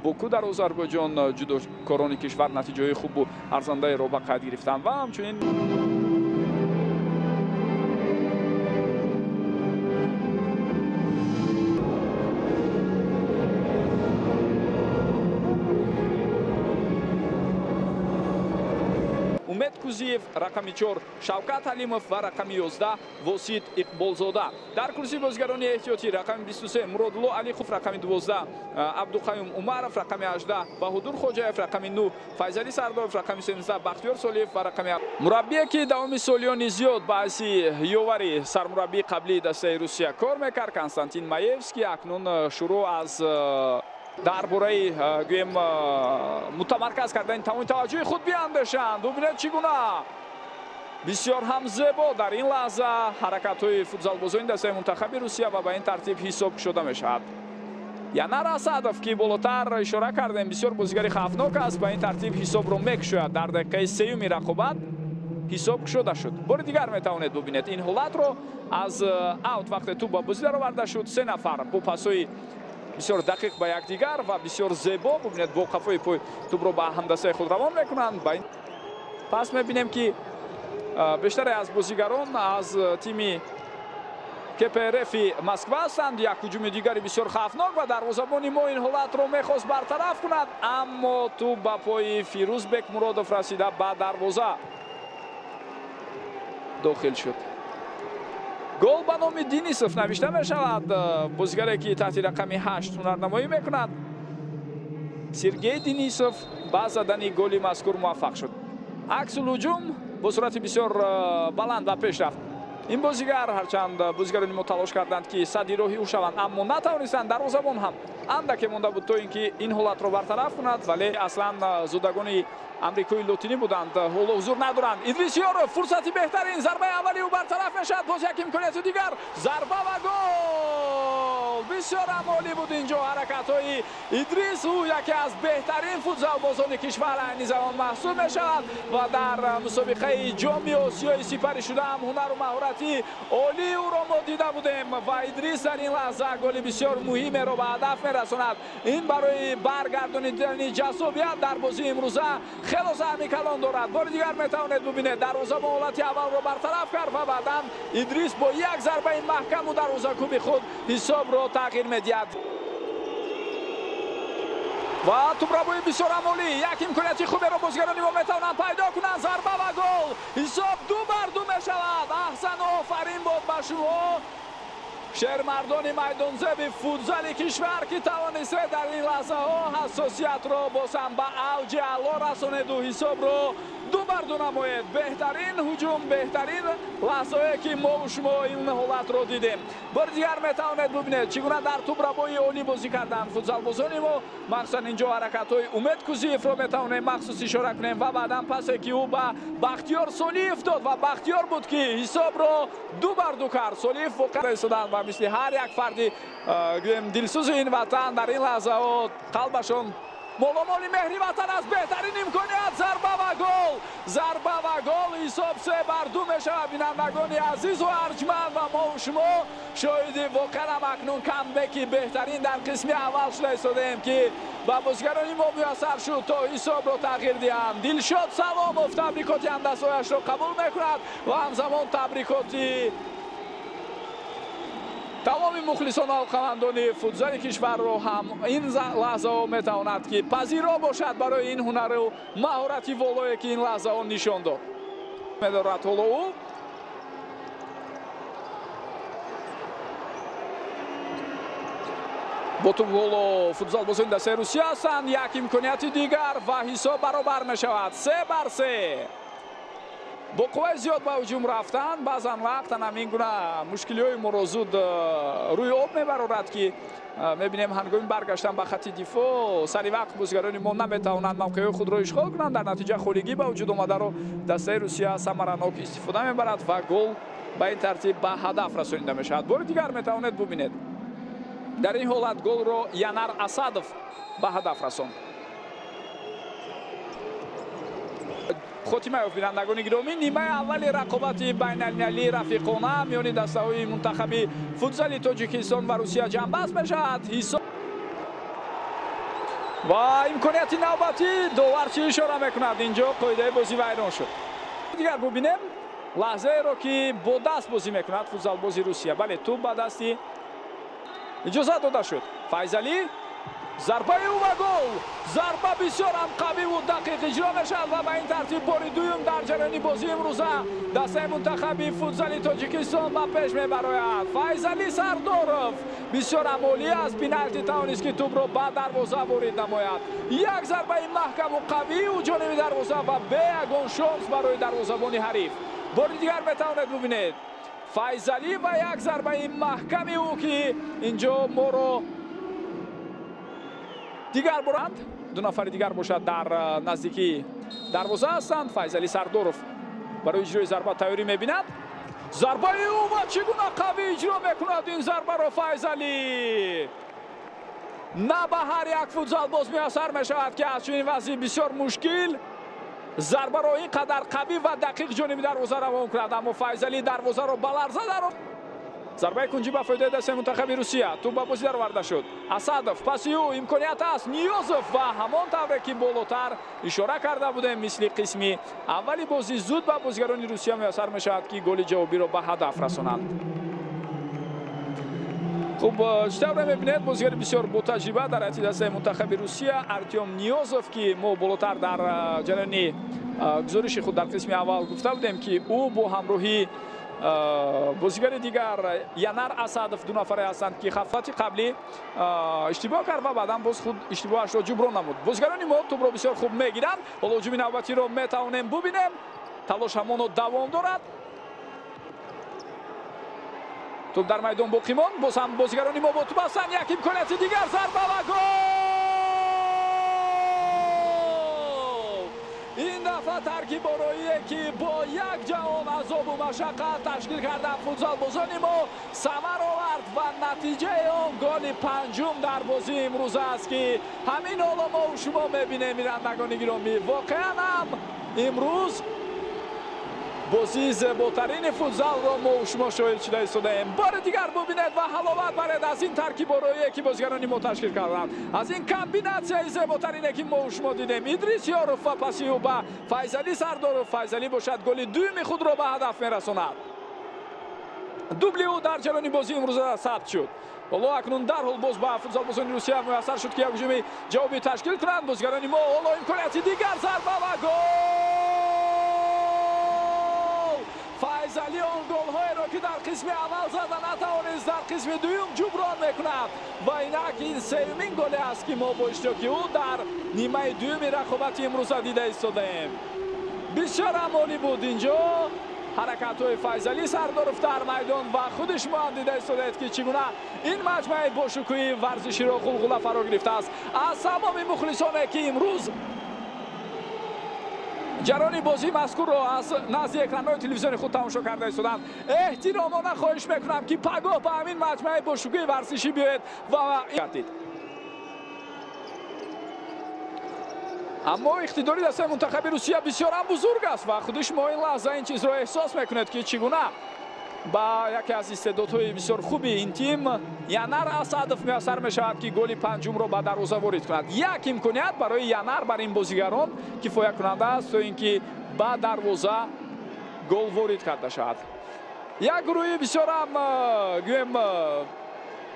Боку дар Озарбойҷон ҷудокорони кишвар натиҷаҳои хубу арзандаеро ба қайд гирифтанд ва ҳамчунин Умед Кузиев рақами 4, Шавкат Ҳалимов ва рақами 11 Восит Иқболзода. Дар курсии бозигарони эҳтиётӣ рақами 23 Муродулло Алиқов, рақами 12 Абдуқаюм Умаров, рақами 18 Баҳодур Хоҷаев, рақами 9 Файзали Сардоров, рақами 13 Бахтиёр Солиев ва рақами мураббие, ки давоми солиёни зиёд ба ҳайси ёвари сармураббии қаблии дастаи Русия кор мекард, Константин Маевский, акнун шурӯъ аз дар бораи гӯем мутамарказ кардани тамоми таваҷҷӯҳи худ биандешанд. Бубинед, чӣ гуна бисёр ҳам зебо дар ин лаҳза ҳаракатҳои футзалбозони дастаи мунтахаби Русия ва ба ин тартиб ҳисоб кушода мешавад. Янар Асадов, ки болотар ишора кардем, бисёр бозигари хавфнок аст, ба ин тартиб ҳисобро мекушояд. Дар дақиқаи сеюми рақобат ҳисоб кушода шуд. Бори дигар метавонед бубинед ин ҳолатро. Аз аут вақте тӯб ба бозӣ дароварда шуд, се нафар бо пасҳои бисёр дақиқ ба якдигар ва бисёр зебо, бубинед, бо қафои пой тӯбро ба ҳамдастаи худ равон мекунанд. Пас мебинем, ки бештаре аз бозигарон аз тими КПРФи Москва ҳастанд. Як ҳуҷуми дигари бисёр хавфнок ва дарвозабони мо ин ҳолатро мехост бартараф кунад, аммо тӯб ба пои Фирӯз Бекмуродов расида ба дарвоза дохил шуд. Гол ба номи Денисов навишта мешавад, бозигаре ки таҳти рақами 8 ҳунарнамоӣ мекунад. Сергей Денисов ба задани голи мазкур муваффақ шуд. Аксулҳуҷум бо суръати бисёр баланд ба пеш рафт ин бозигар. Ҳарчанд бозигарони мо талош карданд, ки садди роҳи ӯ шаванд, аммо натавонистанд. Дарвозабон ҳам андаке монда буд, то ин ки ин ҳолатро бартараф кунад, вале аслан зодагони амрикои лотинӣ буданд, ҳоло ҳузур надоранд. Идрис Ёров, фурсати беҳтарин, зарбаи аввали ӯ бартараф мешавад. Боз як имконияти дигар, зарба ва гол! Бисёр ҳам олӣ буд инҷо ҳаракатҳои Идрис. Ӯ яке аз беҳтарин футзалбозони кишвар айни замон маҳсуб мешавад ва дар мусобиқаи ҷоми Осиёи сипарӣ шуда ҳам ҳунару маҳорати олии ӯро мо дида будем ва Идрис дар ин лаҳза голи бисёр муҳимеро ба ҳадаф мерасонад. Ин барои баргардонидани ҷаззобият дар бозии имрӯза хело саҳми калон дорад. Бори дигар метавонед бубинед, дарвоза бо ҳолати аввалро бартараф кард ва баъдан Идрис бо як зарбаи маҳкаму дарвозакӯби худ ҳисобро тағйир медиҳад. Ва тӯбрабои бисёр амолӣ, як имконияти хуберо бозигарони мо метавонанд пайдо кунанд. Зарба ва гол! Ҳисоб 2-2 мешавад. Аҳсану офарин бод ба шумо, шермардони майдонзеби футзали кишвар, ки тавонистед дар ин лаҳзаҳо ҳассосиятро боз ҳам ба авҷи аъло расонеду ҳисобро 2-2 намоед. Беҳтарин ҳуҷум, беҳтарин лаҳзае, ки мо шумо ин ҳолатро дидем. Бори дигар метавонед бубинед, чӣ гуна дар тӯбрабои олӣ бозӣ карданд футзалбозони мо. Махсусан инҷо ҳаракатҳои Умед Кузиевро метавонем махсус ишора кунем ва баъдан пасе, ки ӯ ба Бахтиёр Солиев дод ва Бахтиёр буд, ки ҳисобро 2-2 кард. Солиев воқеан истоданд ва мисли ҳар як фарди гӯем дилсӯзи ин ватан дар ин лаҳзаҳо қалбашон моломоли меҳри ватан аст. Беҳтарин имконият, зарба ва гол! Зарба ва гол! Ҳисоб 3-2 мешавад. Бинандагони азизу арҷманд, ва мо шумо шоҳиди воқеан ҳам акнун камбеки беҳтарин дар қисми аввал шуда истодаем, ки ба бозигарони мо муяссар шуд то ҳисобро тағйир диҳанд. Дилшод Саломов табрикоти ҳамдастҳояшро қабул мекунад ва ҳамзамон табрикоти тамоми мухлисон алоқамандони футзали кишварро ҳам ин лаҳзаҳо метавонад, ки пазиро бошад барои ин ҳунару маҳорати волое, ки ин лаҳзаҳо нишон дод. Медорад ҳоло ӯ. Бо тӯб ҳоло футзалбозони дастаи Русия ҳастанд. Як имконияти дигар ва ҳисоб баробар мешавад, 3-3. Бо қувваи зиёд ба ҳуҷум рафтан, баъзан вақт ҳамин гуна мушкилиҳои моро зуд рӯи об мебарорад, ки мебинем ҳангоми баргаштан ба хатти дифоъ сари вақт бозигарони мо наметавонанд мавқеъҳои худро ишғол кунанд. Дар натиҷа холигӣ ба вуҷуд омадаро дастаи Русия самаранок истифода мебарад ва гол ба ин тартиб ба ҳадаф расонида мешавад. Бори дигар метавонед бубинед, дар ин ҳолат голро Янар Асадов ба ҳадаф расонд. Хотима ёфт, бинандагони гиромӣ, нимаи аввали рақобати байналмилалии рафиқона миёни дастаҳои мунтахаби футзали Тоҷикистон ва Русия ҷамъбаст мешавад. Ҳисоб Ва имконияти навбатӣ, довар чӣ ишора мекунад? Инҷо қоидаи бозӣ вайрон шуд. Дигар бубинем лаҳзаеро, ки бо даст бозӣ мекунад футзалбози Русия. Бале, тӯб ба дасти иҷозат дода шуд. Файзалӣ, зарбаи ӯ ва гол! Зарба бисёр ҳам қавиву дақиқ иҷро мешавад ва ба ин тартиб бори дуюм дар ҷараёни бозии имрӯза дастаи мунтахаби футзали Тоҷикистон ба пеш мебарояд. Файзалӣ Сардоров бисёр ҳам олӣ аз пеналти тавонист, ки тӯбро ба дарвоза ворид намояд. Як зарбаи маҳкаму қавӣ ӯ ҷониби дарвоза ва бе ягон шонс барои дарвозабони ҳариф. Бори дигар метавонед бубинед Файзалӣ ва як зарбаи маҳками ӯ, ки инҷо моро дигар буранд. Ду нафари дигар бошад дар наздикии дарвоза ҳастанд. Файзалӣ Сардоров барои иҷрои зарба тайёрӣ мебинад. Зарбаи ӯ ва чӣ гуна қавӣ иҷро мекунад ин зарбаро Файзалӣ! На ба ҳар як футзалбоз муяссар мешавад, ки аз чунин вазъи бисёр мушкил зарбаро ин қадар қавӣ ва дақиқ ҷониби дарвоза равон кунад. Аммо Файзалӣ дарвозаро ба ларза даро. Зарбаи кунҷӣ ба фоидаи дастаи мунтахаби Русия. Тӯб ба бозӣ дароварда шуд. Асадов, паси ӯ имконият аст. Ниёзов ва ҳамон тавре ки болотар ишора карда будем, мисли қисми аввали бозӣ зуд ба бозигарони Русия муяссар мешавад, ки голи ҷавобиро ба ҳадаф расонанд. Хуб, чӣ тавре мебинед, бозигари бисёр ботаҷриба дар ҳайати дастаи мунтахаби Русия Артём Ниёзов, ки мо болотар дар ҷараёни гузориши худ дар қисми аввал гуфта будем, ки ӯ бо ҳамроҳии бозигари дигар Янар Асадов ду нафаре ҳастанд, ки хафлати қаблӣ иштибоҳ кард ва баъдан боз худ иштибоҳашро ҷуброн намуд. Бозигарони мо тӯбро бисёр хуб мегиранд. Ҳоло ҳуҷуми навбатиро метавонем бубинем. Талош ҳамоно давом дорад. Тӯб дар майдон боқӣ монд. Боз ҳам бозигарони мо бо тӯб ҳастанд. Як имконияти дигар, зарба ва гол! Ин дафъа таркибороие, ки бо як ҷаҳон азобу машаққат ташкил карданд футзалбозони мо, самар овард ва натиҷаи он голи панҷум дар бозии имрӯза аст, ки ҳамин ҳоло мо шумо мебинем. Бинандагони гиромӣ, воқеан ҳам имрӯз бозии зеботарини футзалро мо шумо шоҳид шуда истодаем. Бори дигар бубинед ва ҳаловат баред аз ин таркибороие, ки бозигарони мо ташкил карданд, аз ин комбинатсияи зеботарине, ки мо шумо дидем. Идрис Ёров ва паси ӯ ба Файзалӣ Сардоров. Файзалӣ бошад голи дуюми худро ба ҳадаф мерасонад. Дубли ӯ дар ҷараёни бозии имрӯза сабт шуд. Ҳоло акнун дарҳол боз ба футзалбозони Русия муяссар шуд, ки як ҳуҷуми ҷавобӣ ташкил кунанд. Бозигарони мо ҳоло имконияти дигар, зарба ва гол! Файзалӣ он голҳоеро, ки дар қисми аввал зада натавонист, дар қисми дуюм ҷуброн мекунад ва инак ин сеюмин голе аст, ки мо бо иштироки ӯ дар нимаи дуюми рақобати имрӯза дида истодаем. Бисёр ҳам олӣ буд инҷо ҳаракатҳои Файзалӣ Сардоров дар майдон ва худи шумо ҳам дида истодаед, ки чӣ гуна ин маҷмӯаи бошукӯҳи варзиширо ғулғула фаро гирифтааст. Аз тамоми мухлисоне, ки имрӯз ҷараёни бозии мазкурро аз назди экранҳои телевизиони худ тамошо карда истоданд, эҳтиромона хоҳиш мекунам, ки пагоҳ ба ҳамин маҷмӯаи бошукӯҳи варзишӣ биёед ва гардид. Аммо иқтидори дастаи мунтахаби Русия бисёр ҳам бузург аст ва худи шумо ин лаҳза ин чизро эҳсос мекунед, ки чӣ гуна ба яке аз истеъдодҳои бисёр хуби ин тим Янар Асадов муяссар мешавад, ки голи панҷумро ба дарвоза ворид кунад. Як имконият барои Янар бар ин бозигарон кифоякунанда аст, то ин ки ба дарвоза гол ворид карда шавад. Як гурӯҳи бисёр ҳам гӯем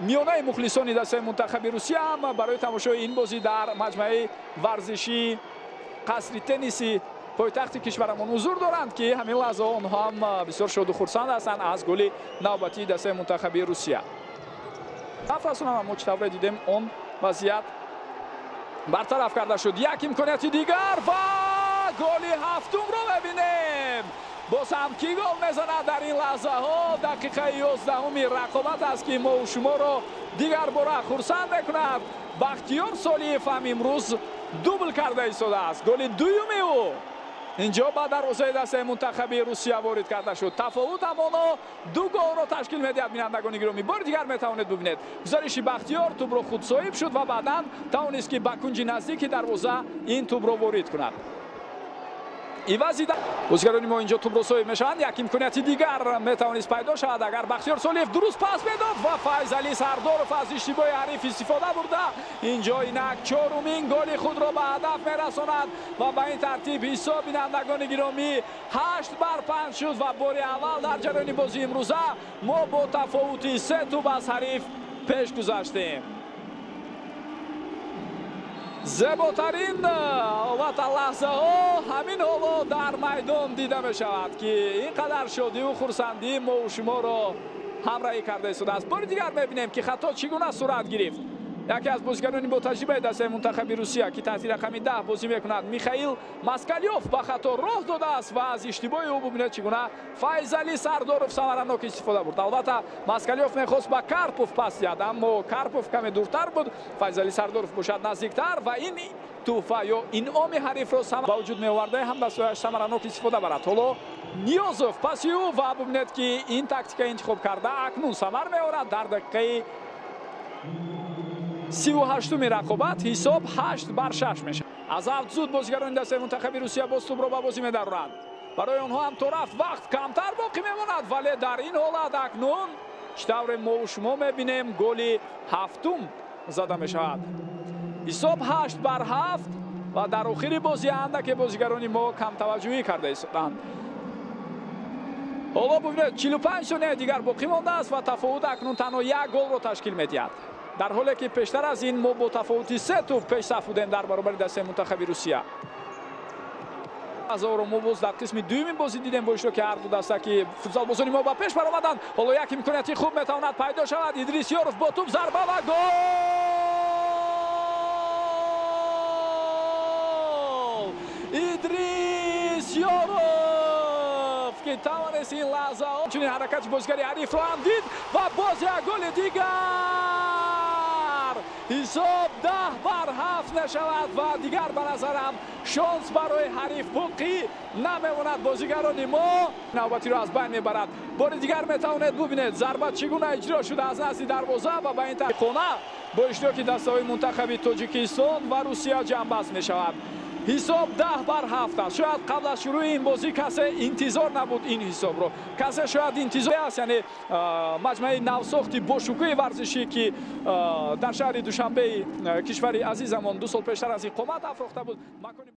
миёнаи мухлисони дастаи мунтахаби Русия ҳам барои тамошои ин бозӣ дар маҷмӯаи варзишии қасри тенниси пойтахти кишварамон ҳузур доранд, ки ҳамин лаҳза онҳо ҳам бисёр шоду хурсанд ҳастанд аз голи навбатии дастаи мунтахаби Русия. Афрасонам, аммо чӣ тавре дидем, он вазъият бартараф карда шуд. Як имконияти дигар ва голи ҳафтумро мебинем. Боз ҳам кӣ гол мезанад дар ин лаҳзаҳо? Дақиқаи 11-уми рақобат аст, ки мо шуморо дигар бора хурсанд мекунад. Бахтиёр Солиев ҳам имрӯз дубл карда истодааст. Голи дуюми ӯ инҷо ба дарвозаи дастаи мунтахаби Русия ворид карда шуд. Тафовут ҳамоно ду голро ташкил медиҳад. Бинандагони гиромӣ, бори дигар метавонед бубинед гузариши Бахтиёр, тӯбро худ соҳиб шуд ва баъдан тавонист, ки ба кунҷи наздики дарвоза ин тӯбро ворид кунад. Ивази бозигарони мо инҷо тӯбро соҳиб мешаванд. Як имконияти дигар метавонист пайдо шавад, агар Бахтиёр Солиев дуруст пас медод ва Файзалӣ Сардоров аз иштибоҳи ҳариф истифода бурда инҷо инак чорумин голи худро ба ҳадаф мерасонад ва ба ин тартиб ҳисоб, бинандагони гиромӣ, 8-5 шуд ва бори аввал дар ҷараёни бозии имрӯза мо бо тафовути 3 тӯб аз ҳариф пеш гузаштем. Зеботарин ҳолата лаҳзаҳо ҳамин ҳоло дар майдон дида мешавад, ки ин қадар шодиву хурсандӣ мову шуморо ҳамроҳӣ карда истодааст. Бори дигар мебинем, ки хато чӣ гуна сурат гирифт. Яке аз бозигарони ботаҷрибаи дастаи мунтахаби Русия, ки таҳти рақами 10 бозӣ мекунад, Михаил Москалёв ба хато роҳ додааст ва аз иштибоҳи ӯ бубинед, чӣ гуна Файзалӣ Сардоров самаранок истифода бурд. Албатта, Москалёв мехост ба Карпов пас диҳад, аммо Карпов каме дуртар буд, Файзалӣ Сардоров бошад наздиктар ва ин тӯҳфа ё инъоми ҳарифро ба вуҷуд меовардаи ҳамдастҳояш самаранок истифода барад. Ҳоло Ниёзов паси ӯ ва бубинед, ки ин тактика интихоб карда акнун самар меорад. Дар дақиқаи 38-уми рақобат ҳисоб 8-6 мешавад. Аз авт зуд бозигарони дастаи мунтахаби Русия боз тӯбро ба бозӣ медароранд. Барои онҳо ҳам то рафт вақт камтар боқӣ мемонад, вале дар ин ҳолат акнун чӣ тавре мову шумо мебинем, голи ҳафтум зада мешавад. Ҳисоб 8-7 ва дар охири бозӣ андаке бозигарони мо камтаваҷҷӯҳӣ карда истоданд. Ҳоло бубинед, 45 сонияи дигар боқӣ мондааст ва тафовут акнун танҳо як голро ташкил медиҳад. Дар ҳоле ки пештар аз ин мо бо тафовути 3 тӯб пешсаф будем дар баробари дастаи мунтахаби Русия. Лаҳзаҳоро мо боз дар қисми дуюми бозӣ дидем бо иштироки ҳар ду даста, ки футзалбозони мо ба пеш баромаданд. Ҳоло як имконияти хуб метавонад пайдо шавад. Идрис Ёров бо тӯб зарба ва гол! Идрис Ёров, ки тавонист ин лаҳзаҳо чунин ҳаракати бозигари ҳарифро ҳам дид ва боз як голи дигар. Ҳисоб 10-7 мешавад ва дигар ба назарам шонс барои ҳариф боқӣ намемонад. Бозигарони мо навбатиро аз байн мебарад. Бори дигар метавонед бубинед, зарба чӣ гуна иҷро шуда аз назди дарвоза ва ба ин хона бо иштироки дастаҳои мунтахаби Тоҷикистон ва Русия ҷамъбаст мешавад. Ҳисоб 10-7 аст. Шояд қабл аз шурӯи ин бозӣ касе интизор набуд ин ҳисобро. Касе шояд интизор аст, яъне маҷмӯаи навсохти бошукӯҳи варзишӣ, ки дар шаҳри Душанбеи кишвари азизамон 2 сол пештар аз иқомат афрохта буд.